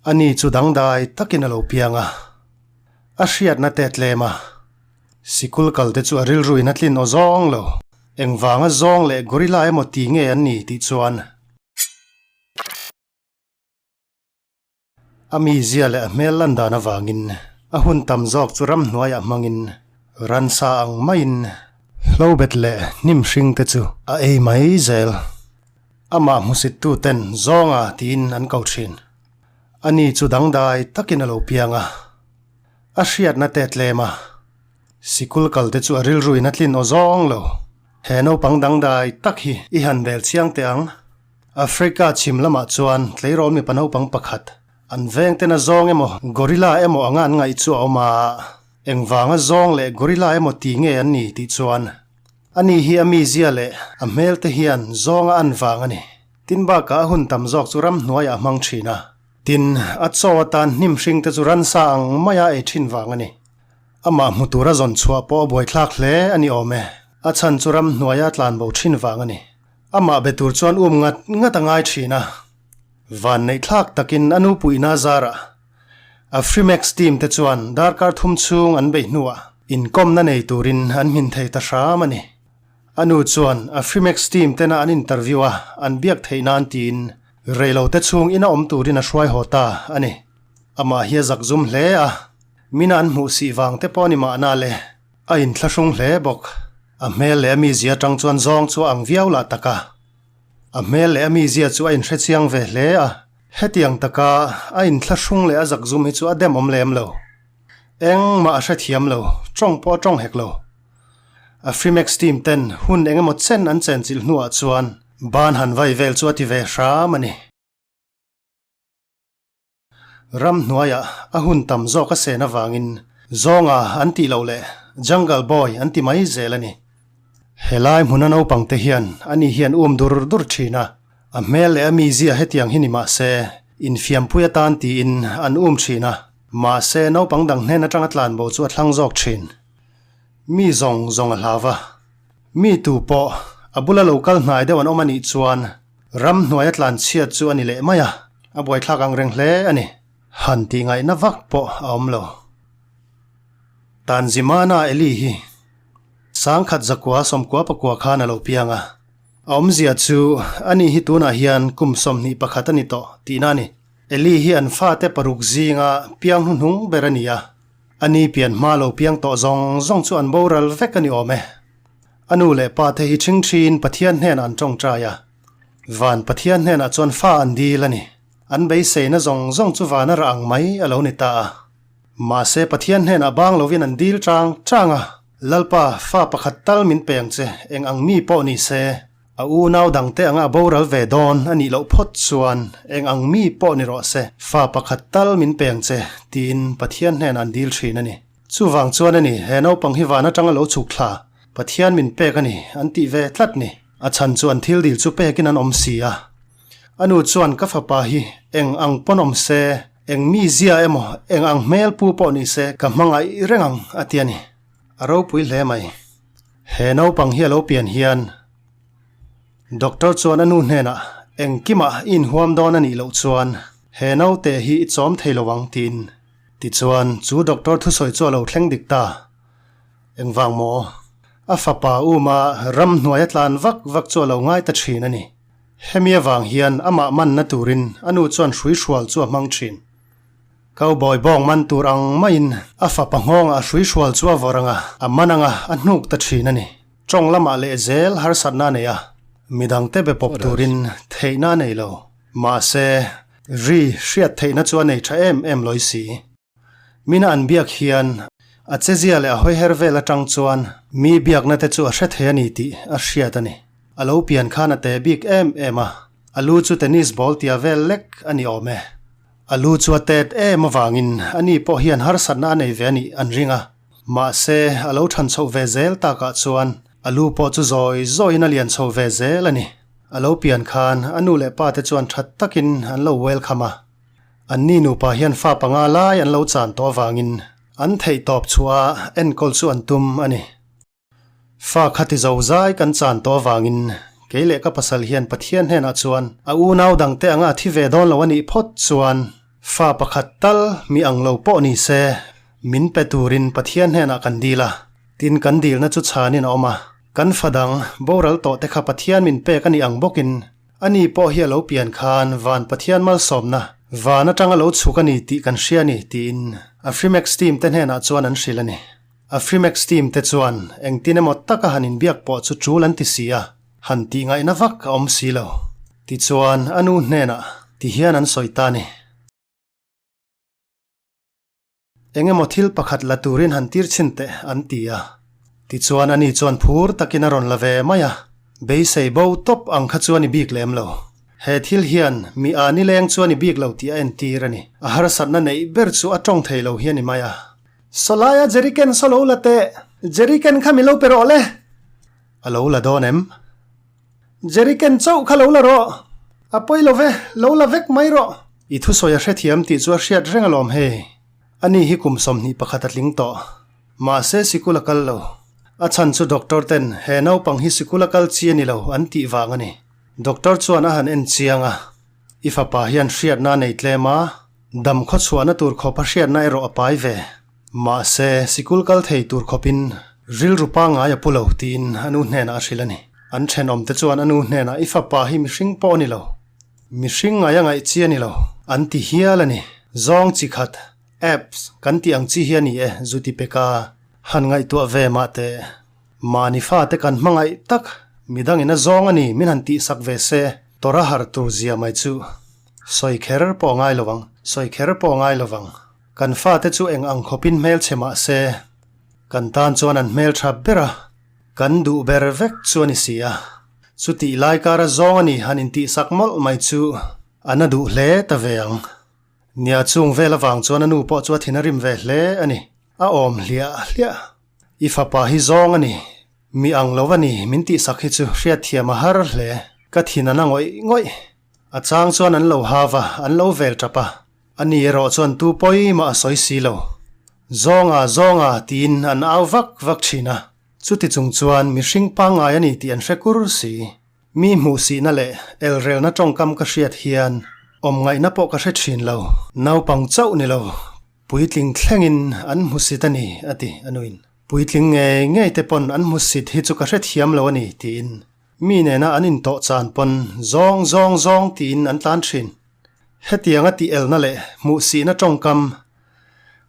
Ani chu dangdai takin a lo piang a, a hriatna te a tlem a. Sikul kal te chu a rilruin a tlin aw zawng lo. Engvanga zawng leh gorilla emaw ti nge an ni tih chuan. A mizia leh a hmel lan dan avangin a hun tam zawk chu ramhnuaiah hmangin ransa ang maiin hlobet leh hnim hring te chu a ei mai zel. Amah hmusittu ten zawnga tiin an ko thin. Ani chu dangdai takin a lo piang a, a hriatna te tlem a, sikul kal te chu a rilruin a tlin aw zawng lo. He naupang dangdai tak hi i han bel chiang teh ang. Africa chhim lamah chuan tleirawl mipa naupang pakhat, an vengten a zawng emaw gorilla emaw anga an ngaih chu a awm a, engvanga zawng leh gorilla emaw ti nge an ni tih chuan ani hi a mizia leh a hmel te hian zawnga an vang a ni. Tin bakah a hun tam zawk chu ramhnuaiah a hmang thin a, tin a chaw atan hnim hring te chu ransa ang maia ei thin vang a ni. Amah hmu tura zawn chhuah pawh a buaithlak hle a ni awm e, a chhan chu ramhnuaia tlanbo thin vang a ni. Amah be tur chuan um ngat ngat a ngai thin a, vanneih thlak takin a nu puihna zarah Afrimax team te chuan darkar thum chhung an beih hnuah inkawmna nei turin an hmin thei ta hram a ni. A nu chuan Afrimax team tena an interview a an biak theih nan tiin reilote chhung ina awm turin a hruai haw ta a ni. Amah hi a zakzum hle a, mina an hmuh sih vang te pawh a ni mahna le. A inthlahrung hle bawk. A hmel leh a mizia atang chuan zawng chu a ang viau lah tak a. A hmel leh a mizia chu a inhrechiang ve hle a. Hetiang taka a inthlahrung leh a zakzum hi chu a dem awm lem lo. Engmah a hrethiam lo, tawng pawh a tawng hek lo. Afrimax team ten hun eng emaw chen an chenchilh hnuah chuan ban han vai vel chu a ti ve hram a ni. Ramhnuaiah a hun tam zawk a sen avangin Zawnga an tih loh leh Jungle Boy an ti mai zel a ni. Helai hmuna naupang te hian ani hian um dur dur thin a, a hmel leh a mizia hetiang hi ni mah se infiampui atan tiin an um thin a, mahse naupang dang hnen atanga tlanbo chu a thlang zawk thin. Mi zawng zawng a hlau va, mi tu pawh a bula lo kal hnai deuh an awm a nih chuan Ramhnuaia tlan chhiat chu a ni leh mai a, a buaithlak ang reng hle a ni. Han tih ngaihna vak pawh a awm lo. Tanzimana Eli hi sangkhat zakua sawmkua pakua khan a lo piang a, a awmzia chu ani hi tunah hian kum 21 a ni tawh tihna a ni. Eli hi an fate paruk zinga piang hnuhnung ber a ni a, ani pian hma lo piang tawh zawng zawng chu an boral vek a ni awm e. A nu leh pa te hi ṭhingṭhiin Pathian hnenah an ṭawngṭai a. Van Pathian hnenah chuan fa an dil a ni. An beiseina zawng zawng chu van a rah ang mai a lo ni ta a. Mahse Pathian hnenah bang lovin an dil ṭang ṭang a, Lalpa, fa pakhat tal min pe ang che, eng ang mi pawh ni se, a unau dangte anga a boral ve dawn a nih loh phawt chuan eng ang mi pawh ni rawh se, fa pakhat tal min pe ang che, tiin Pathian hnenah an dil ṭhin a ni. Chuvang chuan a ni, he naupang hi van atanga lo chhuk thla, Pathian min pek a ni, an tih ve tlat ni. A chhan chu an thil dil chu pekin an awm si a. A nu chuan ka fapa hi eng ang pawn awm se, eng mi zia emaw, eng ang hmel pu pawh ni se ka hmangaih reng ang, a ti a ni. A ropui hle mai. He naupang hi a lo pian hian Doctor chuan a nu hnenah engkimah i inhuam dawn a nih loh chuan he naute hi i chawm thei lo ang tiin Tichuan, chu doctor thusawi chu a lo thleng dik ta. Engvang maw? A fapa uma ramhnuai a tlan vak vak chu a lo ngai ta thin a ni. Hemi avang hian amah manna turin a nu chuan hruihrual chu a hmang thin. Cowboy bawng man tur ang maiin a fapa nghawngah a hruihrual chu a vawrh ang a, a man ang a, a hnuk ta thin a ni. Tawng lamah leh zel harsatna a nei a, midangte be pawp turin theihna a nei lo. Mahse, Ri hriat theihna chu a nei tha em em lawi si. Mina an biak hian a chezia leh a hawiher vel atang chuan mi biakna te chu a hre thei a ni tih a hriat a ni. A lo pian khan a te bik em em a, a lu chu tennis ball tia vel lek a ni awm e. A lu chu a tet em avangin a ni pawh hian harsatna a nei ve a nih an ring a. Mahse, a lo than chhoh ve zel takah chuan a lu pawh chu zawi zawiin a lian chho ve zel a ni. A lo pian khan a nu leh pa te chuan that takin an lo welcome a. Anni nupa hian fa panga lai an lo chan tawh avangin an theih tawp chhuah a enkawl chu an tum a ni. Fa kha ti zo zai kan chan tawh avangin kei leh ka pasal hian Pathian hnenah chuan a unau dangte anga a thi ve dawn lo a nih phawt chuan. Fa pakhat tal mi ang lo pawh ni se, min pe turin Pathian hnenah kan dil a, tin kan dilna chu chhanin a awm a. Kan fa dang boral tawh te kha Pathian min pek a nih ang bawkin, ani pawh hi a lo pian khan van Pathian malsawmna van atang a lo chhuk a ni tih kan hria a ni tiin Afrimax team te hnenah chuan an hrilh a ni. Afrimax team te chuan engtin emaw taka han inbiak pawh chu tul an ti si a, han tih ngaihna vak a awm si lo. Tichuan a nu hnenah ti hian an sawi ta a ni. Eng emaw thil pakhat la turin han tir chhin teh an ti a. Tichuan ani chuan phur takin a rawn la ve mai a, beisei bo tawp ang kha chu a ni bik lem lo. He thil hian mi a nileng chu a ni bik lo tih a entir a ni. A harsatna neih ber chu a tawng thei lo hi a ni mai a. Sawlaia jerrycan saw lo la teh, jerrycan kha mi lo pe rawh le. A lo la dawn em? Jerrycan chauh kha lo la rawh. A pawi lo ve, lo la vek mai rawh. I thusawi a hrethiam tih chu a hriat reng alawm hei. Ani hi kum 21 a tling tawh. Mahse sikul a kal lo. A chhan chu doctor ten he naupang hi sikul a kal chi a ni lo an tih vang a ni. Doctor chuan a han en chiang a. I fapa hian hriatna a nei tlem a, dam khawchhuahna tur khawp a hriatna erawh a pai ve. Mahse, sikul kal thei tur khawpin rilru pangngai a pu lo tiin a nu hnenah a hrilh a ni. An thenawmte chuan a nu hnenah i fapa hi mihring pawh a ni lo, mihring ngai a ngaih chi a ni lo an ti hial a ni. Zawng chi khat, apps, kan tih ang chi hi a ni e, zu ti peka han ngaihtuah ve mah teh. Mahni fate kan hmangaih tak, midangin a zawng a ni min han tihsak ve se, tawrh a har tur zia mai chu sawi kher pawh a ngai lo ang, sawi kher pawh a ngai lo vang. Kan fate chu eng ang khawpin hmelchhe mah se, kan tan chuan an hmeltha ber a, kan duh ber vek chu a ni si a. Chutih lai kara zawng a ni han intihsak mawlh mai chu a na duh hle ta ve ang. Nia chung vel avang chuan a nu pawh chu a thin a rim ve hle a ni. A awm hliah hliah. I fapa hi zawng a ni. Mi ang lo a ni min tihsak hi chu hriatthiam a har hle. Ka thin a na ngawih ngawih. A chang chuan an lo hav a, an lo vel tap a. Ani erawh chuan tu pawi mah a sawi si lo. Zawnga, zawnga tiin an au vak vak thin a. Chuti chung chuan mihring pangngai a ni tih an hre kur si. Mi hmuhsihna leh elrelna tawngkam ka hriat hian awm ngaihna pawh ka hre thin lo. Naupang chauh ni lo, puitling thlengin an hmusit a ni, a ti a nuin. Puitling ngei ngei te pawn an hmusit hi chu ka hrethiam lo a ni, tiin mi nena an intawh chan pawn zawng zawng zawng tiin an tlan thin. Hetianga tih elna leh hmuhsihna tawngkam,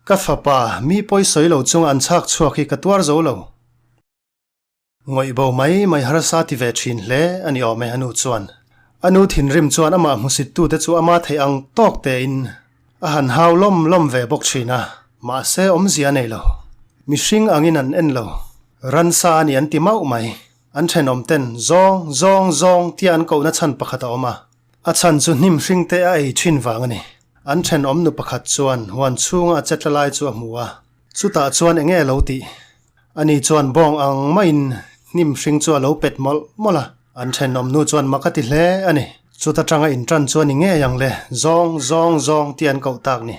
Ka fapa, mi pawi sawi lo chunga an chhak chhuak hi ka tuar zo lo. Ngawih bo mai mai harsa ti ve thin hle a ni awm e a nu chuan. A nu thinrim chuan amah hmusittute chu ama theih ang tawk tein a han hau lawm lawm ve bawk thin a, mahse awmzia a nei lo. Mihring angin an en lo. Ransa a ni an ti mauh mai. An thenawmten zawng, zawng, zawng tia an kohna chhan pakhat a awm a. A chhan chu hnim hring te a ei thin vang a ni. An thenawm nu pakhat chuan huan chhunga a chetla lai chu a hmu a, chutah chuan eng nge a lo tih? Ani chuan bawng ang maiin hnim hring chu a lo pet mawlh mawlh a, an thenawm nu chuan mak a ti hle a ni. Chuta tanga intan chu a ni ngei ang le, zawng, zawng, zawng tih an koh tak ni.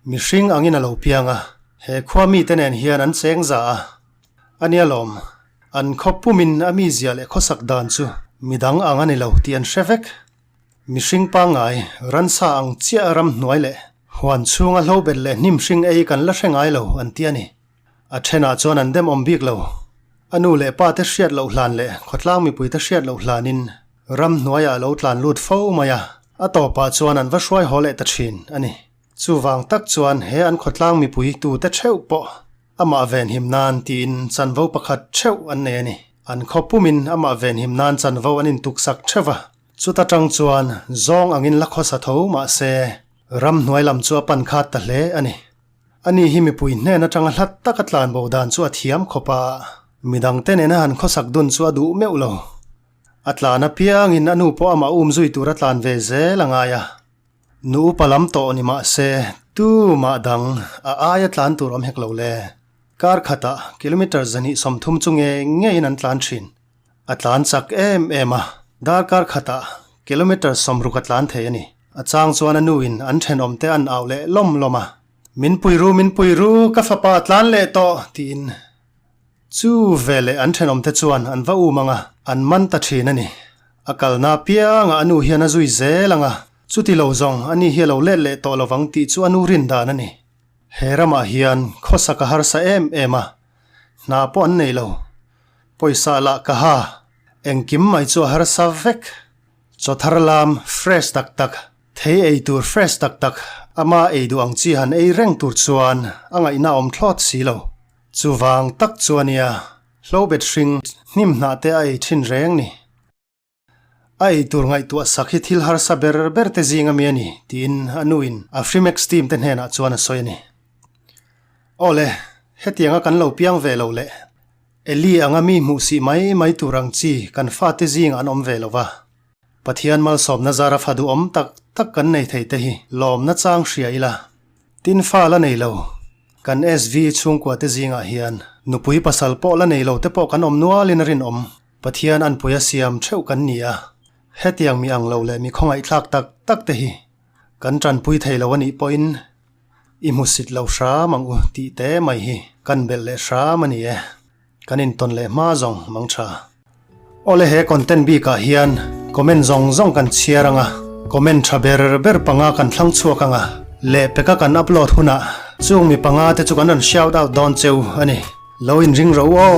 Mihring angin a lo piang a, he khua mite nen hian an cheng za a. A nia lawm, an khaw pumin a mizia leh khawsak dan chu midang ang a ni lo tih an hre vek. Mihring pangngai, ransa ang chiah ramhnuai leh huan chhunga hlobet leh hnim hring ei kan la hre ngai lo an ti a ni. A thenah chuan an demawm bik lo. A nu leh pa te hriat loh hlan leh khawtlang mipui te hriat loh hlanin ramhnuaiah a lo tlan lut fo mai a, a tawpah chuan an va hruai haw leh ta thin a ni. Chuvang tak chuan he an khawtlang mipui tute theuh pawh Amah venhim nan tiin chanvo pakhat theuh an nei a ni. An khaw pumin amah venhim nan chanvo an intuksak theuh va. Chuta tang chuan zawng angin la khawsa tho mah se ramhnuai lam chu a pan khat ta hle a ni. Ani hi mipui hnen atanga hlat taka tlanbo dan chu a thiam khawp a, midangte nena han khawsak dun chu a duh meuh lo. A tlan apiangin a nu pawh amah umzui tur a tlan ve zel a ngai a. Nu upa lam tawh ni mah se, tu mah dang a aia tlan tur awm hek lo le. Kar khatah kilometre 230 chu ngei ngeiin an tlan thin. A tlan chak em em a, darkar khatah kilometre 60 a tlan thei a ni. A chang chuan a nuin an thenawmte an au leh lawm lawm a, Min pui ru, min pui ru, ka fapa a tlan leh tawh, tiin. Chu veleh an thenawmte chuan an va um ang a, an man ta thin a ni. A kalna apiangah a nu hian a zui zel ang a. Chuti lo zawng ani hi a lo let leh tawh lovang tih chu a nu rin dan a ni. He ramah hian khawsak a harsa em em a, hna pawh an nei lo. Pawisa lah ka ha, engkim mai chu a harsa vek. Chaw thar lam fresh tak tak, thei ei tur fresh tak tak, ama ei duh ang chi han ei reng tur chuan a ngaihna awm thlawt si lo. Chuvang tak chu a nia, hlobet hring hnim hnah te a ei thin reng ni. A ei tur ngaihtuah sak hi thil harsa ber ber te zing ami a ni, tiin a nuin Afrimex team te hnenah chuan a sawi a ni. Aw le, hetianga kan lo piang ve lo leh Eli anga mi hmuh sih mai mai tur ang chi kan fate zingah an awm ve lo va. Pathian malsawmna zara fa duhawm tak tak kan nei thei te hi lawmna chang hria ila. Tin fa la nei lo, kan SV chhungkua te zingah hian nupui pasal pawh la nei lo te pawh kan awm nualin a rinawm. Pathian anpui a siam theuh kan ni a, hetiang mi ang lo leh mi khawngaihthlak tak tak te hi kan tanpui thei lo a nih pawhin i hmusit lo hram ang u tih te mai hi kan belh leh hram a ni e. Kan intawn leh hma zawng mang tha. Awle he content bikah hian comment zawng zawng kan chhiar ang a, comment tha ber ber panga kan thlang chhuak ang a, lehpeka kan upload hunah chung mi panga te chu kan rawn shout out dawn cheu a ni. Lo inring ro aw.